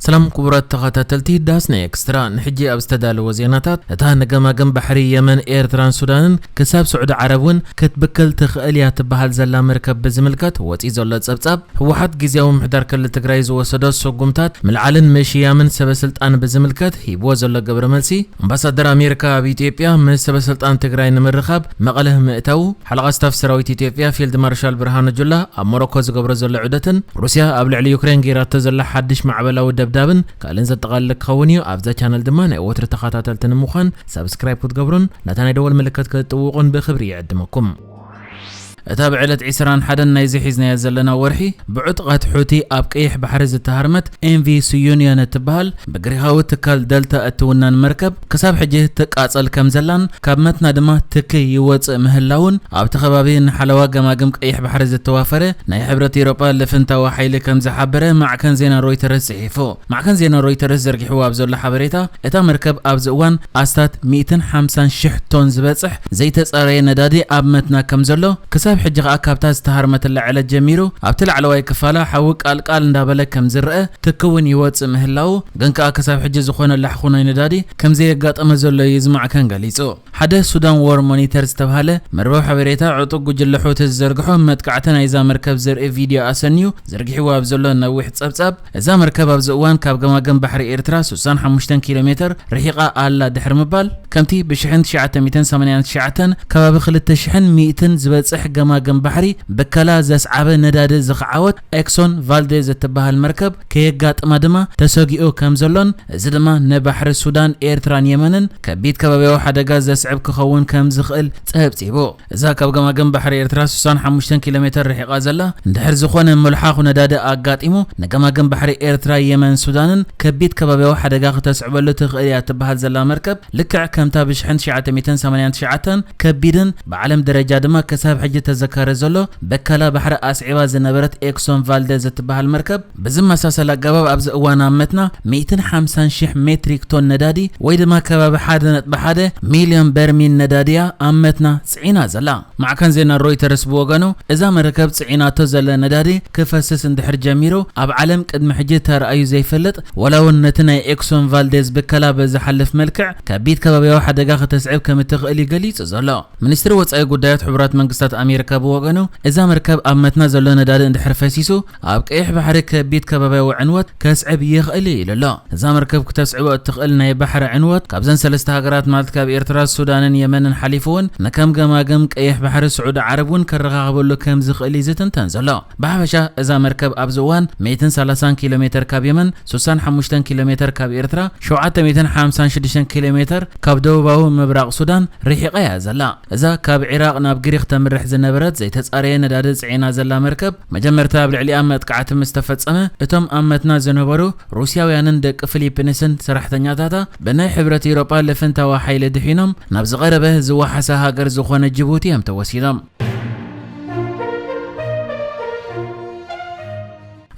ሰላም ክቡራት ተኸታተልቲ ዳስና ኤክስትራ፣ ንሕጂ ኣብ ዝተዳለወ ዜናታት፣ እታ ንገማግም ባሕሪ የመን፣ ኤርትራን ሱዳንን ክሳብ ስዑዲ ዓረብ እውን ክትብክል ትኽእል እያ ትበሃል ዘላ መርከብ ብዝምልከት ወፂኡ ዘሎ ጸብጻብ፣ ህወሓት ግዝያዊ ምምሕዳር ክልል ትግራይ ዝወሰዶ ስጉምታት ምልዓልን ምሽያምን ሰበ ስልጣን ብዝምልከት ሂብዎ ዘሎ ግብረ መልሲ፣ ኣምባሳደር ኣሜሪካ ኣብ ኢትዮጵያ ምስ ሰበ ስልጣን ትግራይ ንምርኻብ መቐለ ምእታዉ፣ ሓለቓ ስታፍ ሰራዊት ኢትዮጵያ ፊልድ ማርሻል ብርሃኑ ጁላ ኣብ ሞሮኮ ዝገብሮ ዘሎ ዑደትን ሩስያ ኣብ ልዕሊ ዩክሬን ገይራቶ ዘላ ሓድሽ ማዕበላዊ ደብዳብን ካልእን ዘጠቓልል ክኸውን እዩ። ኣብዛ ቻነል ድማ ናይ ወትሪ ተኸታተልቲ ንምዃን ሳብስክራይብ ክትገብሩን ነታ ናይ ደወል ምልክት ክትጥውቑን ብኽብሪ ይዕድመኩም። እታ ብዕለት ዕስራን ሓደን ናይዚ ሒዝናዮ ዘለና ወርሒ ብዕጡቓት ሑቲ ኣብ ቀይሕ ባሕሪ ዝተሃርመት ኤምቪ ስዩንዮን እትበሃል ብግሪኻዊ ትካል ደልታ እትውነን መርከብ ክሳብ ሕጂ ትቃጸል ከም ዘላን ካብ መትና ድማ ትኪ ይወጽእ ምህላውን ኣብቲ ከባቢ ንሓለዋ ገማግም ቀይሕ ባሕሪ ዝተዋፈረ ናይ ሕብረት ኤውሮጳ ልፍንታዊ ሓይሊ ከም ዝሓበረ ማዕከን ዜና ሮይተርስ ጽሒፉ። ማዕከን ዜና ሮይተርስ ዘርጊሕዎ ኣብ ዘሎ ሓበሬታ፣ እታ መርከብ ኣብዚ እዋን ኣስታት ሚእትን ሓምሳን ሽሕ ቶን ዝበጽሕ ዘይተጻረየ ነዳዲ ኣብ መትና ከም ዘሎ፣ ክሳብ ሕጂ ከኣ ካብታ ዝተሃርመትላ ዕለት ጀሚሩ ኣብቲ ላዕለዋይ ክፋላ ሓዊ ቃልቃል እንዳበለ ከም ዝረአ፣ ትኪ እውን ይወጽእ ምህላዉ፣ ግን ከኣ ክሳብ ሕጂ ዝኾነ ላሕኹ ናይ ነዳዲ ከም ዘየጋጠመ ዘሎ እዩ እዚ ማዕከን ገሊጹ። ሓደ ሱዳን ዎር ሞኒተር ዝተባህለ መርበብ ሓበሬታ ዕጡቕ ጉጅለ ሑቲ ዝዘርግሖ መጥቃዕቲ ናይዛ መርከብ ዘርኢ ቪድዮ ኣሰንዩ ዘርጊሕዎ ኣብ ዘሎ ነዊሕ ጸብጻብ፣ እዛ መርከብ ኣብዚ እዋን ካብ ገማግም ባሕሪ ኤርትራ ስሳን ሓሙሽተን ኪሎ ሜተር ርሒቓ ኣላ ድሕሪ ምባል፣ ከምቲ ብሽሕን ትሽዓተ ሚእትን ሰማንያን ትሽዓተን ከባቢ ክልተ ሽሕን ሚእትን ዝበጽሕ ገማግም ባሕሪ ብከላ ዘስዓበ ነዳዲ ዝኸዓወት ኤክሶን ቫልዴዝ እትበሃል መርከብ ከየጋጥማ ድማ ተሰጊኡ ከም ዘሎን፣ እዚ ድማ ንባሕሪ ሱዳን፣ ኤርትራን የመንን ከቢድ ከባብያዊ ሓደጋ ዘስዕብ ክኸውን ከም ዝኽእል ጸብጺቡ። እዛ ካብ ገማግም ባሕሪ ኤርትራ ስሳን ሓሙሽተን ኪሎ ሜተር ርሒቓ ዘላ፣ እንድሕር ዝኾነ ምልሓኹ ነዳዲ ኣጋጢሙ፣ ንገማግም ባሕሪ ኤርትራ፣ የመን፣ ሱዳንን ከቢድ ከባብያዊ ሓደጋ ክተስዕበሉ ትኽእል እያ ትበሃል ዘላ መርከብ፣ ልክዕ ከምታ ብሽሕን ትሽዓተ ሚእትን ሰማንያን ትሽዓተን ከቢድን ብዓለም ደረጃ ድማ ክሳብ ሕጂ ተዘካሪ ዘሎ በከላ ባሕሪ ኣስዒባ ዝነበረት ኤክሶን ቫልደዝ እትበሃል መርከብ፣ ብዝመሳሰል ኣገባብ ኣብዚ እዋን ኣብ መትና ሚእትን ሓምሳን ሽሕ ሜትሪክ ቶን ነዳዲ ወይ ድማ ከባቢ ሓደ ነጥቢ ሓደ ሚልዮን በርሚል ነዳዲ እያ ኣብ መትና ጽዒና ዘላ። ማዕከን ዜና ሮይተርስ ብወገኑ፣ እዛ መርከብ ጽዒናቶ ዘለ ነዳዲ ክፈስስ እንድሕር ጀሚሩ፣ ኣብ ዓለም ቅድሚ ሕጂ ተራእዩ ዘይፈልጥ፣ ወላ እውን ነቲ ናይ ኤክሶን ቫልዴዝ ብከላ ብዝሓልፍ መልክዕ፣ ከቢድ ከባብያዊ ሓደጋ ክተስዕብ ከም እትኽእል እዩ ገሊጹ ዘሎ። ሚኒስትሪ ወጻኢ ጉዳያት ሕቡራት መንግስታት ኣሜሪካ ብወገኑ፣ እዛ መርከብ ኣብ መትና ዘሎ ነዳዲ እንድሕር ፈሲሱ፣ ኣብ ቀይሕ ባሕሪ ከቢድ ከባብያዊ ዕንወት ከስዕብ ይኽእል እዩ ኢሉ ኣሎ። እዛ መርከብ ክተስዕቦ እትኽእል ናይ ባሕሪ ዕንወት፣ ካብዘን ሰለስተ ሃገራት ማለት ካብ ኤርትራ፣ ሱዳንን የመንን ሓሊፉ እውን ንከም ገማግም ቀይሕ ባሕሪ ስዑዲ ዓረብ እውን ከረኻኽበሉ ከም ዝኽእል እዩ ዝትንተን ዘሎ። ብሓፈሻ እዛ መርከብ ኣብዚ እዋን ሚእትን ሰላሳን ኪሎ ሜተር ካብ የመን፣ ስሳን ሓሙሽተን ኪሎ ሜተር ካብ ኤርትራ፣ ሸውዓተ ሚእትን ሓምሳን ሽዱሽተን ኪሎ ሜተር ካብ ደቡባዊ ምብራቕ ሱዳን ርሒቓ እያ ዘላ። እዛ ካብ ዒራቕ ናብ ግሪኽ ተምርሕ ዝነበረት ዘይተጻረየ ነዳዲ ጽዒና ዘላ መርከብ፣ መጀመርታ ኣብ ልዕሊኣ መጥቃዕቲ ምስ ተፈጸመ፣ እቶም ኣብ መትና ዝነበሩ ሩስያውያንን ደቂ ፊሊፒንስን ሰራሕተኛታታ ብናይ ሕብረት ኤውሮጳ ልፍንታዊ ሓይሊ ድሒኖም ናብ ዝቐረበ ዝወሓሰ ሃገር ዝኾነ ጅቡቲ እዮም ተወሲዶም።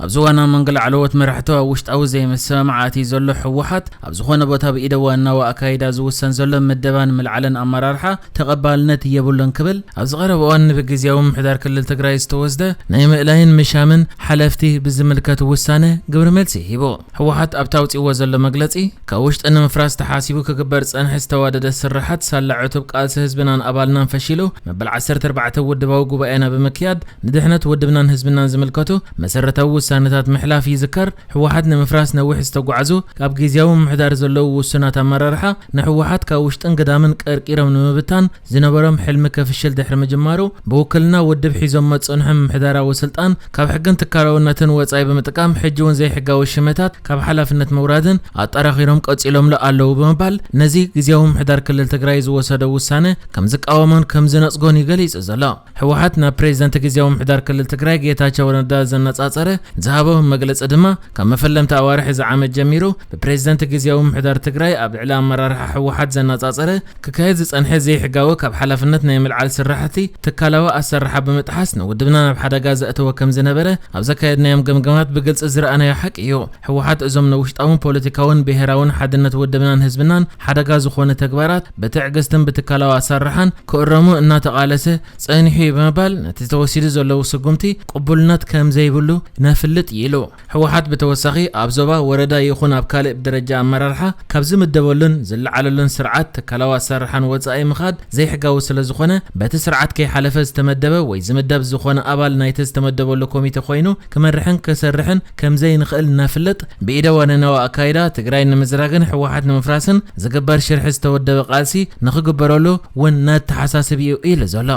ኣብ ዝዋና መንጎ ላዕለዎት መራሕቱ ኣብ ውሽጣዊ ዘይምስምማዕ ኣትዩ ዘሎ ህወሓት፣ ኣብ ዝኾነ ቦታ ብኢደ ዋናዊ ኣካይዳ ዝውሰን ዘሎ ምደባን ምልዓልን ኣመራርሓ ተቐባልነት የብሉን ክብል ኣብ ዝቐረበ እዋን ብግዝያዊ ምምሕዳር ክልል ትግራይ ዝተወስደ ናይ ምእላይን ምሻምን ሓለፍቲ ብዝምልከት ውሳነ ግብረ መልሲ ሂቡ። ህወሓት ኣብቲ ኣውፂዎ ዘሎ መግለፂ፣ ካብ ውሽጢ ንምፍራስ ተሓሲቡ ክግበር ዝፀንሐ ዝተዋደደ ስርሓት ሳላ ዕቱብ ቃልሲ ህዝብናን ኣባልናን ፈሺሉ፣ መበል ዓሰርተ ኣርባዕተ ውድባዊ ጉባኤና ብምክያድ ንድሕነት ውድብናን ህዝብናን ዝምልከቱ መሰረታዊ ውሳነታት ምሕላፍ ይዝከር። ህወሓት ንምፍራስ ነዊሕ ዝተጓዕዙ ኣብ ግዝያዊ ምምሕዳር ዘለዉ ውሱናት ኣመራርሓ ንህወሓት ካብ ውሽጥን ግዳምን ቀርቂሮም ንምብታን ዝነበሮም ሕልሚ ከፍሽል ድሕሪ ምጅማሩ፣ ብውክልና ውድብ ሒዞሞ ዝጸንሑ ምምሕዳራዊ ስልጣን ካብ ሕግን ትካላውነትን ወጻኢ ብምጥቃም፣ ሕጂ እውን ዘይሕጋዊ ሽመታት ካብ ሓላፍነት ምውራድን ኣጠራኺሮም ቀጺሎምሉ ኣለዉ ብምባል፣ ነዚ ግዝያዊ ምምሕዳር ክልል ትግራይ ዝወሰዶ ውሳነ ከም ዝቃወሞን ከም ዝነጽጎን እዩ ገሊጹ ዘሎ። ህወሓት ናብ ፕሬዚደንት ግዝያዊ ምምሕዳር ክልል ትግራይ ጌታቸው ረዳ ዘነጻጸረ ዝሃቦ መግለጺ ድማ፣ ካብ መፈለምቲ ኣዋርሕ እዚ ዓመት ጀሚሩ ብፕሬዚደንት ግዝያዊ ምምሕዳር ትግራይ ኣብ ልዕሊ ኣመራርሓ ህወሓት ዘነጻጸረ ክካየድ ዝጸንሐ ዘይሕጋዊ ካብ ሓላፍነት ናይ ምልዓል ስራሕቲ ትካላዊ ኣሰራርሓ ብምጥሓስ ንውድብና ናብ ሓደጋ ዘእተወ ከም ዝነበረ ኣብ ዘካየድናዮም ገምገማት ብግልጺ ዝረኣናዮ ሓቂ እዩ። ህወሓት እዞም ንውሽጣውን ፖለቲካውን ብሄራውን ሓድነት ውድብናን ህዝብናን ሓደጋ ዝኾነ ተግባራት ብትዕግስትን ብትካላዊ ኣሰራርሓን ክእረሙ እናተቓለሰ ጸኒሑ እዩ ብምባል፣ ነቲ ተወሲዱ ዘለዉ ስጉምቲ ቅቡልነት ከም ዘይብሉ ነፍ ክፍልጥ እዩ ኢሉ። ህወሓት ብተወሳኺ ኣብ ዞባ ወረዳ ይኹን ኣብ ካልእ ደረጃ ኣመራርሓ ካብ ዝምደበሉን ዝለዓለሉን ስርዓት ትካላዊ ኣሰራርሓን ወፃኢ ምኻድ ዘይሕጋዊ ስለ ዝኾነ፣ በቲ ስርዓት ከይሓለፈ ዝተመደበ ወይ ዝምደብ ዝኾነ ኣባል ናይቲ ዝተመደበሉ ኮሚቴ ኮይኑ ክመርሕን ክሰርሕን ከም ዘይንኽእል እናፍለጥ፣ ብኢደ ወነናዊ ኣካይዳ ትግራይ ንምዝራግን ህወሓት ንምፍራስን ዝግበር ሽርሒ ዝተወደበ ቃልሲ ንኽግበረሉ እውን ነተሓሳስብ እዩ ኢሉ ዘሎ።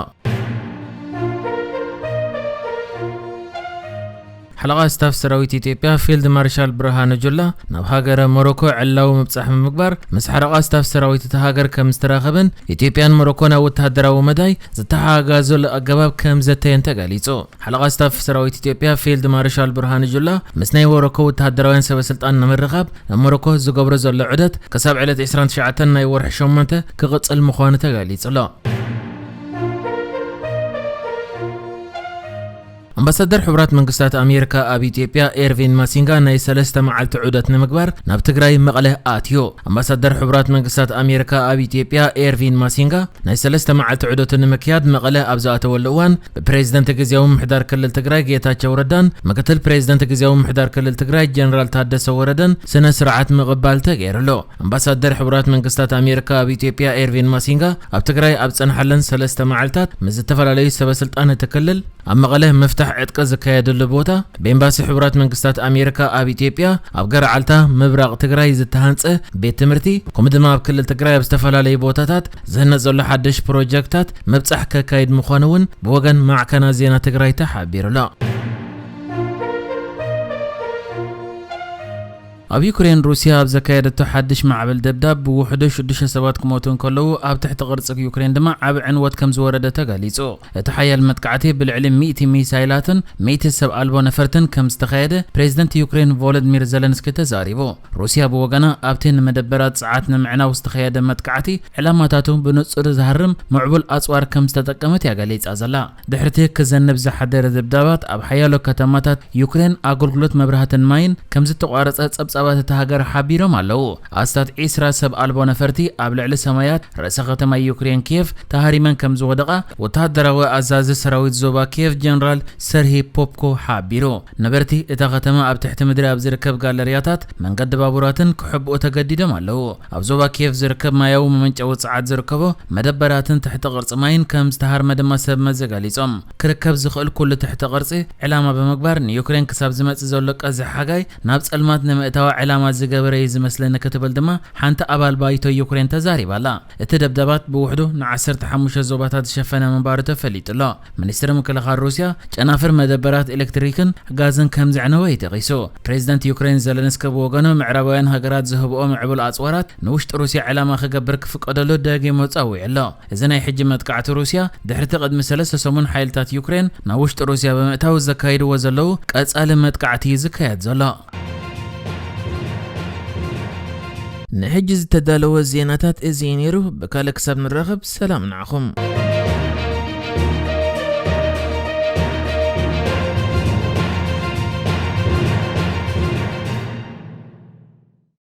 ሓለቓ ስታፍ ሰራዊት ኢትዮጵያ ፊልድ ማርሻል ብርሃኑ ጁላ ናብ ሃገረ ሞሮኮ ዕላዊ ምብጻሕ ብምግባር፣ ምስ ሓለቓ ስታፍ ሰራዊት እታ ሃገር ከም ዝተራኸበን፣ ኢትዮጵያን ሞሮኮን ኣብ ወተሃደራዊ መዳይ ዝተሓጋገዙሉ ኣገባብ ከም ዘተየን ተገሊጹ። ሓለቓ ስታፍ ሰራዊት ኢትዮጵያ ፊልድ ማርሻል ብርሃኑ ጁላ ምስ ናይ ሞሮኮ ወተሃደራውያን ሰበ ስልጣን ንምርኻብ ናብ ሞሮኮ ዝገብሮ ዘሎ ዑደት ክሳብ ዕለት ዕስራን ትሽዓተን ናይ ወርሒ ሸሞንተ ክቕጽል ምዃኑ ተገሊጹ ኣሎ። ኣምባሳደር ሕቡራት መንግስታት ኣሜሪካ ኣብ ኢትዮጵያ ኤርቪን ማሲንጋ ናይ ሰለስተ መዓልቲ ዑደት ንምግባር ናብ ትግራይ መቐለ ኣትዮ። ኣምባሳደር ሕቡራት መንግስታት ኣሜሪካ ኣብ ኢትዮጵያ ኤርቪን ማሲንጋ ናይ ሰለስተ መዓልቲ ዑደቱ ንምክያድ መቐለ ኣብ ዝኣተወሉ እዋን ብፕሬዝደንት ግዜያዊ ምምሕዳር ክልል ትግራይ ጌታቸው ረዳን ምክትል ፕሬዝደንት ግዜያዊ ምምሕዳር ክልል ትግራይ ጀነራል ታደሰ ወረደን ስነ ስርዓት ምቕባል ተገይሩሉ። ኣምባሳደር ሕቡራት መንግስታት ኣሜሪካ ኣብ ኢትዮጵያ ኤርቪን ማሲንጋ ኣብ ትግራይ ኣብ ጸንሓለን ሰለስተ መዓልታት ምስ ዝተፈላለዩ ሰበ ስልጣን እቲ ክልል ኣብ መቐለ ምፍታሕ ዕጥቂ ዝካየደሉ ቦታ፣ ብኤምባሲ ሕቡራት መንግስታት ኣሜሪካ ኣብ ኢትዮጵያ ኣብ ገርዓልታ ምብራቕ ትግራይ ዝተሃንጸ ቤት ትምህርቲ፣ ከምኡ ድማ ኣብ ክልል ትግራይ ኣብ ዝተፈላለዩ ቦታታት ዝህነጽ ዘሎ ሓድሽ ፕሮጀክታት ምብጻሕ ከካይድ ምዃኑ እውን ብወገን ማዕከናት ዜና ትግራይ ተሓቢሩ ኣሎ። ኣብ ዩክሬን ሩስያ ኣብ ዘካየደቶ ሓድሽ ማዕበል ደብዳብ ብውሕዱ ሽዱሽተ ሰባት ክሞቱ እንከለዉ፣ ኣብ ትሕቲ ቅርጺ ዩክሬን ድማ ዓቢ ዕንወት ከም ዝወረደ ተገሊጹ። እቲ ሓያል መጥቃዕቲ ብልዕሊ ሚእቲ ሚሳይላትን ሚእቲ ሰብ ኣልቦ ነፈርትን ከም ዝተኻየደ ፕሬዝደንት ዩክሬን ቮሎድሚር ዘለንስኪ ተዛሪቡ። ሩስያ ብወገና ኣብቲ ንመደበራት ጸዓት ንምዕናው ዝተኻየደ መጥቃዕቲ ዕላማታቱ ብንጹር ዝሃርም ምዕቡል ኣጽዋር ከም ዝተጠቀመት እያ ገሊጻ ዘላ። ድሕሪቲ ክዘንብ ዝሓደረ ደብዳባት ኣብ ሓያሎ ከተማታት ዩክሬን ኣገልግሎት መብራህትን ማይን ከም ዝተቋረጸ ጸብጻባት እታ ሃገር ሓቢሮም ኣለዉ። ኣስታት ዒስራ ሰብ ኣልቦ ነፈርቲ ኣብ ልዕሊ ሰማያት ርእሰ ከተማ ዩክሬን ኪየቭ ተሃሪመን ከም ዝወደቓ ወተሃደራዊ ኣዛዚ ሰራዊት ዞባ ኪየቭ ጀነራል ሰርሂ ፖፕኮ ሓቢሩ። ነበርቲ እታ ከተማ ኣብ ትሕቲ ምድሪ ኣብ ዝርከብ ጋለርያታት መንገዲ ባቡራትን ክሕብኡ ተገዲዶም ኣለዉ። ኣብ ዞባ ኪየቭ ዝርከብ ማያዊ መመንጨዊ ጸዓት ዝርከቦ መደበራትን ትሕቲ ቅርጺ ማይን ከም ዝተሃርመ ድማ ሰብ መዚ ገሊጾም። ክርከብ ዝኽእል ኩሉ ትሕቲ ቅርጺ ዕላማ ብምግባር ንዩክሬን ክሳብ ዝመጽእ ዘሎ ቀዝሒ ሓጋይ ናብ ጸልማት ንምእታዋ ዕላማ ዝገበረ እዩ ዝመስለኒ ክትብል ድማ ሓንቲ ኣባል ባይቶ ዩክሬን ተዛሪባ ኣላ። እቲ ደብዳባት ብውሕዱ ንዓሰርተ ሓሙሽተ ዞባታት ዝሸፈነ ምንባሩ ተፈሊጡ ኣሎ። ሚኒስትሪ ምክልኻል ሩስያ ጨናፍር መደበራት ኤሌክትሪክን ጋዝን ከም ዘዕነወ እዩ ጠቒሱ። ፕሬዚደንት ዩክሬን ዘለንስኪ ብወገኑ ምዕራባውያን ሃገራት ዝህብኦ ምዕቡል ኣጽዋራት ንውሽጢ ሩስያ ዕላማ ክገብር ክፍቀደሉ ደጊሙ ጸዊዑ ኣሎ። እዚ ናይ ሕጂ መጥቃዕቲ ሩስያ ድሕሪቲ ቅድሚ ሰለስተ ሰሙን ሓይልታት ዩክሬን ናብ ውሽጢ ሩስያ ብምእታው ዘካይድዎ ዘለዉ ቀጻሊ መጥቃዕቲ እዩ ዝካየድ ዘሎ። ንሕጂ ዝተዳለወ ዜናታት እዚ እዩ ነይሩ። ብካልእ ክሳብ ንራኸብ ሰላም ንዓኹም።